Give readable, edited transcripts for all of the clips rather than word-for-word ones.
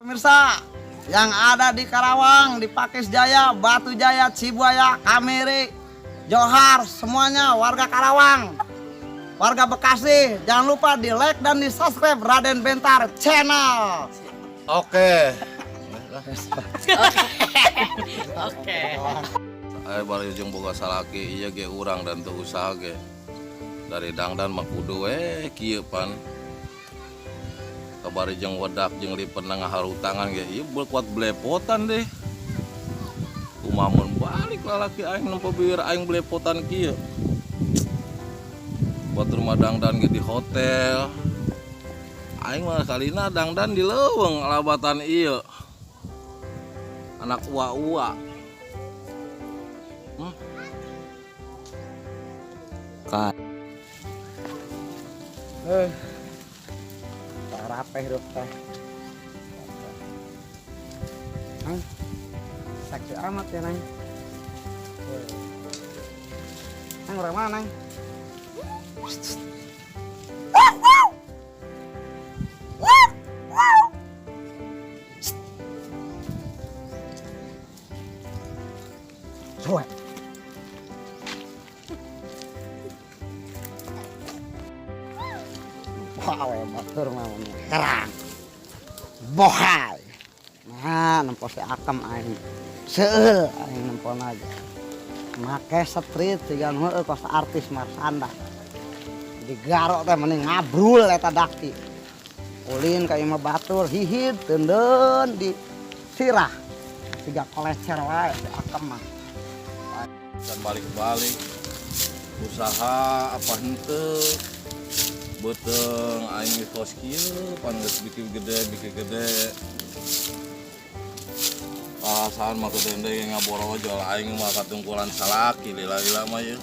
Pemirsa yang ada di Karawang, di Pakis Jaya, Batu Jaya, Cibuaya, Kamiri, Johar, semuanya warga Karawang, warga Bekasi, jangan lupa di like dan di subscribe Raden Bentar Channel. Oke. Oke. Ayo balik jeung boga salaki ieu ge urang dan teu usaha ge. Dari dangdan mah kudu we kieu pan. Kabari jeung wedak jeung lipen ngaharutangan ge ieu kuat belepotan deh. Kumaha mun balik lalaki aing nempo bibir aing belepotan kieu. Batur mah dangdan ge di hotel. Aing mah salina dangdan di leuweung labatan ieu. Anak ua-ua. Ka. Rapeh hirup teh. Nang, seksi amat ya, Nang. Nang, orang mana, Nang? Cuek. Wow, batur mah kerang. Bohai. Nah, nempo si Akem aing. Seueul aing nempo aja. Make street siga nu heueuh kos artis Marsanda. Di garo teh mending ngabrul eta daki. Ulin ka imah batur hihid teundeun di sirah. Siga kolecer wae si Akem mah. Dan balik-balik usaha apa henteu beuteung aing kos kieu pan geus bikin gede alasan mah gede deui ngaborojol aing mah katungkulan salaki lila-lila mah ieu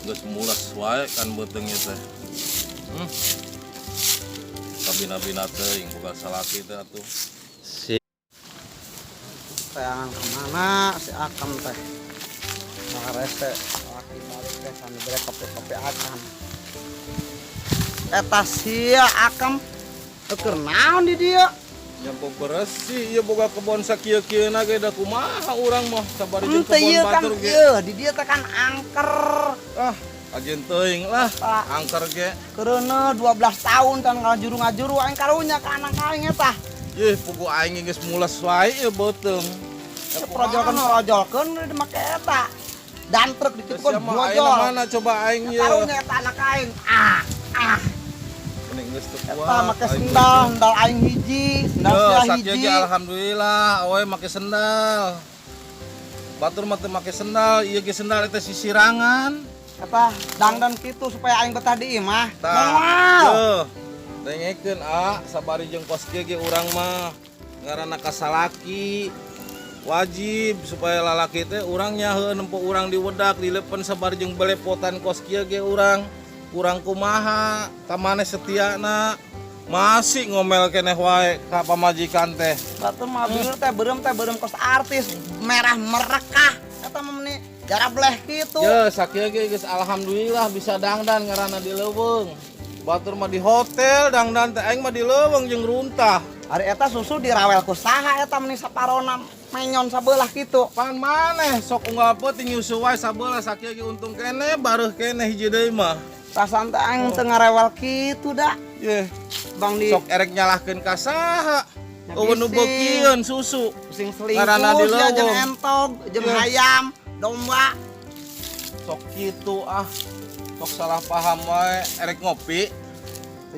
geus mules wae kan beuteung ieu teh. Kabina-bina teuing boga salaki teh atuh. Si Teangan kemana si Akem teh? Rese laki balik teh sambil bere kopi-kopi acan. Eta sia Akem keur naon di dieu? Nyampo beresih ieu boga kebon sakieu-kieuna ge da kumaha urang mah sabari jeung Henteu kebon ieu kan batur ge. Ieu di dieu teh kan angker. Ah, ajen teuing lah Tah. Angker ge. Kereuneuh 12 tahun kan ngajuru-ngajuru aing karunya ka anak aing eta. Yeuh pugu aing geus mules wae ieu beuteung. Ya, projolkeun make eta. Dan truk di kitu kan brojol. Mana coba aing ieu? Karunya eta anak aing. Ah, ah. Mending geus teu Eta kuat. make sendal, sendal aing hiji, sendal sia sakieu hiji. Ge alhamdulillah awe make sendal. Batur mah teu make sendal, ieu ge sendal eta sisirangan. Eta dangdan kitu supaya aing betah di imah. Tah. Moal. Yeuh. Dengekeun a sabari jeung kos kieu ge urang mah ngaranna kasalaki. Wajib supaya lalaki teh urang nyaheun nempo urang diwedak dilepen sabari jeung belepotan kos kieu ge urang. Kurang kumaha ka maneh setiana masih ngomel keneh wae ka pamajikan teh. Batur mah bieu teh beureum kos artis merah merekah eta mah meni jarableh kitu. Ye sakieu ge geus alhamdulillah bisa dangdan ngaranna di leuweung. Batur mah di hotel dangdan teh aing mah di leuweung jeung runtah. Ari eta susu dirawel ku saha eta meni saparona menyon sabelah kitu. Pan maneh sok unggal peuting nyusu wae sabelah sakieu ge untung keneh bareuh keneh hiji deui mah. Tasan teh aing teu ngarewel kitu da. Ye, Bang di sok erek nyalahkeun ka saha? Ya Eueun nu bising. beukieun susu. Bising Ngaranna di selingkuh sia jeung leuweung. entog, jeung Ye. hayam, domba. Sok kitu ah. Sok salah paham wae erek ngopi.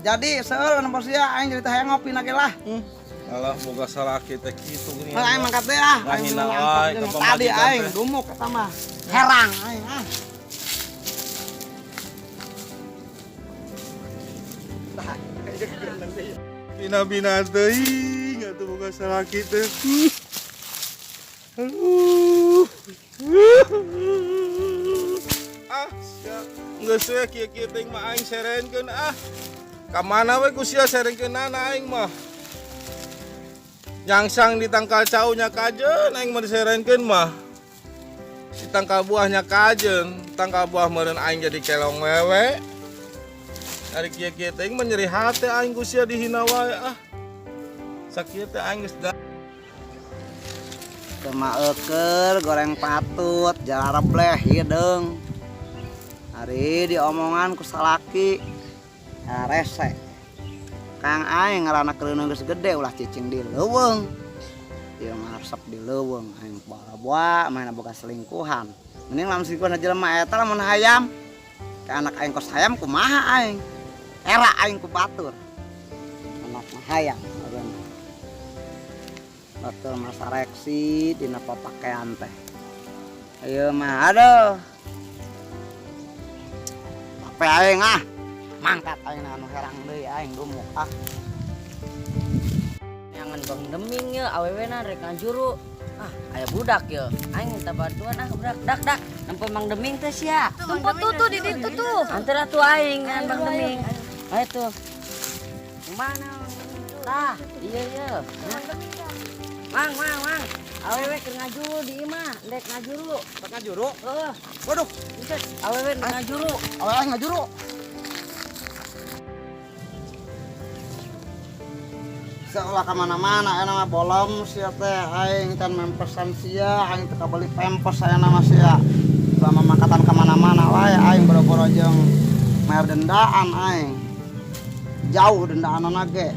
Jadi seueur nempo sia aing jadi teh hayang ngopi na ge lah. Alah boga salaki teh kitu geuning. Heuh aing mangkat teh ah, aing Ngahina menang wae angkot ka jeung tadi pamajikan aing teh. dumuk eta mah. Herang aing ah. Bina-bina teuing atuh boga salaki teh. Aduh. Ah, sia. Geus we kieu-kieu teuing mah aing serenkeun ah. Ka mana we ku sia serengkeunana aing mah. Nyangsang di tangkal caunya kajeun aing mah diserenkeun mah. Di tangkal buahnya kajeun, tangkal buah meureun aing jadi kelong wewe. Ari kieu-kieu teuing mah nyeri hate aing ku sia dihina wae ah. Sakieu teh aing geus da. Teu eukeul goreng patut jararebleh hideung. Ari diomongan ku salaki rese. Kang aing ngaranna kereuneuh geus gede ulah cicing di leuweung. Ieu mah resep di leuweung aing bala mana boga selingkuhan. Mending lamun selingkuhan jelema eta lamun hayam. Ka anak aing kos hayam kumaha aing. Era aing ku batur. Anak mah hayam eureun. Batur mah sareksi dina papakean teh. Ayo mah aduh. Capek aing ah. Mangkat aing anu herang deui aing dumuk ah. Jangan Bang Deming ya, awewe na rek ngajuru. Ah, aya budak ya. Aing minta bantuan ah budak. Dak dak. Nempo Mang Deming teh sia. Tempat tuh tuh di ditu tuh. Antar atuh aing ngan Bang Deming. Ayo tuh. Mana? Tah, iya iya. Mang, mang, mang. Awewe keur ngajuru di imah, ndek ngajuru. Rek ngajuru? Heeh, Waduh, buset, awewe ndek ngajuru. awewe ngajuru. Seolah kemana-mana, enak mah bolom sia teh aing can mempesan sia, aing teu kabeli pempes aya nama sia. Selama makatan kemana-mana wae aing boro-boro jeung mayar dendaan aing. Jauh dendaanana ge.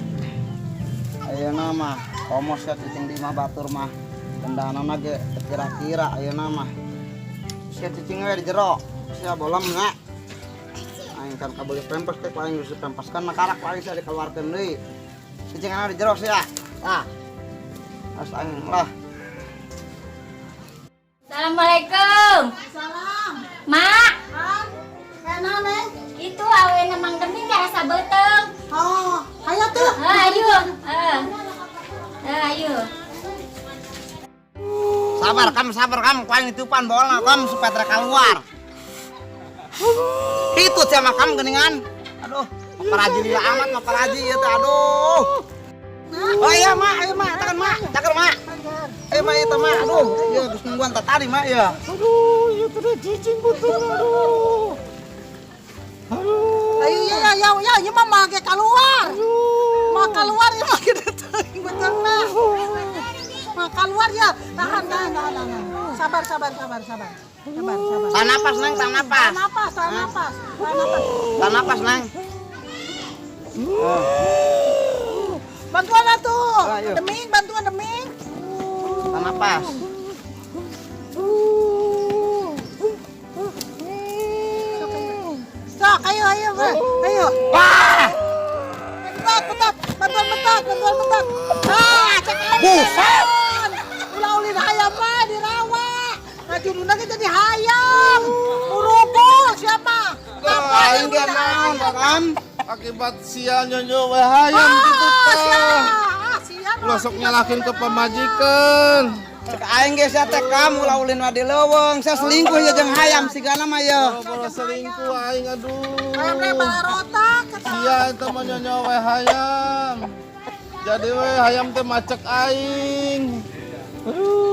Ayeuna mah komo sia cicing di imah batur mah dendaanana ge teu kira-kira ayeuna mah. Sia cicing we di jero, sia bolom nya. Aing can kabeli pempes teh ku aing geus dipempeskeun mah karak ku aing sia dikeluarkeun deui. Cicing di jero sia. Tah. Harus aing lah. Assalamualaikum. Salam. Mak, Kan? Kena neng. itu awena Mang Deming gak rasa beuteung. Oh, ayo tuh. Heh, ayo. Heh. Heh, ayo. Sabar kam, sabar kam, ku aing ditiupan bolna kam supaya teu keluar. Itu sia mah kam geuningan. Aduh, maparaji lila amat maparaji ieu teh aduh. Oh iya mak, ayo mak, takan mak, takan mak. Ayo mak ieu teh mak, aduh, ieu geus nungguan teh tadi mak ieu. Aduh, ieu teh cicing betul aduh. Aduh. Ayo ya ya ya ya, ieu mah make keluar. Mau keluar ya mah gede teuing beteungna. Mau keluar ya. Tahan tahan tahan tahan. Sabar sabar sabar sabar. Sabar sabar. Tahan napas neng, tahan napas. Tahan napas, tahan napas. Tahan napas. Tahan napas neng. Bantuan atuh. Ayo. Deming, bantuan Deming. Tahan napas. Sok, ayo ayo, ayo. Wah! Bentak, bentak, bantuan bentak, bantuan bentak. Ah, cek aing. Buset. Ulah ulin hayam mah di rawa. Ngajuruna ge jadi hayam. Murugul siapa? Aing ge naon kam? Akibat sia nyonyo we hayam kitu Ah, sia. teh. Ah, sia. Ulah sok nyalahin ke pamajikan. Cek aing ge sia teh kam ulah ulin wa di leuweung. Sia selingkuh ya jeung hayam sigana mah ye. Boro-boro selingkuh aing aduh. Hayam teh barotak kata. Sia eta mah nyonyo we hayam. Jadi we hayam teh macek aing. Aduh.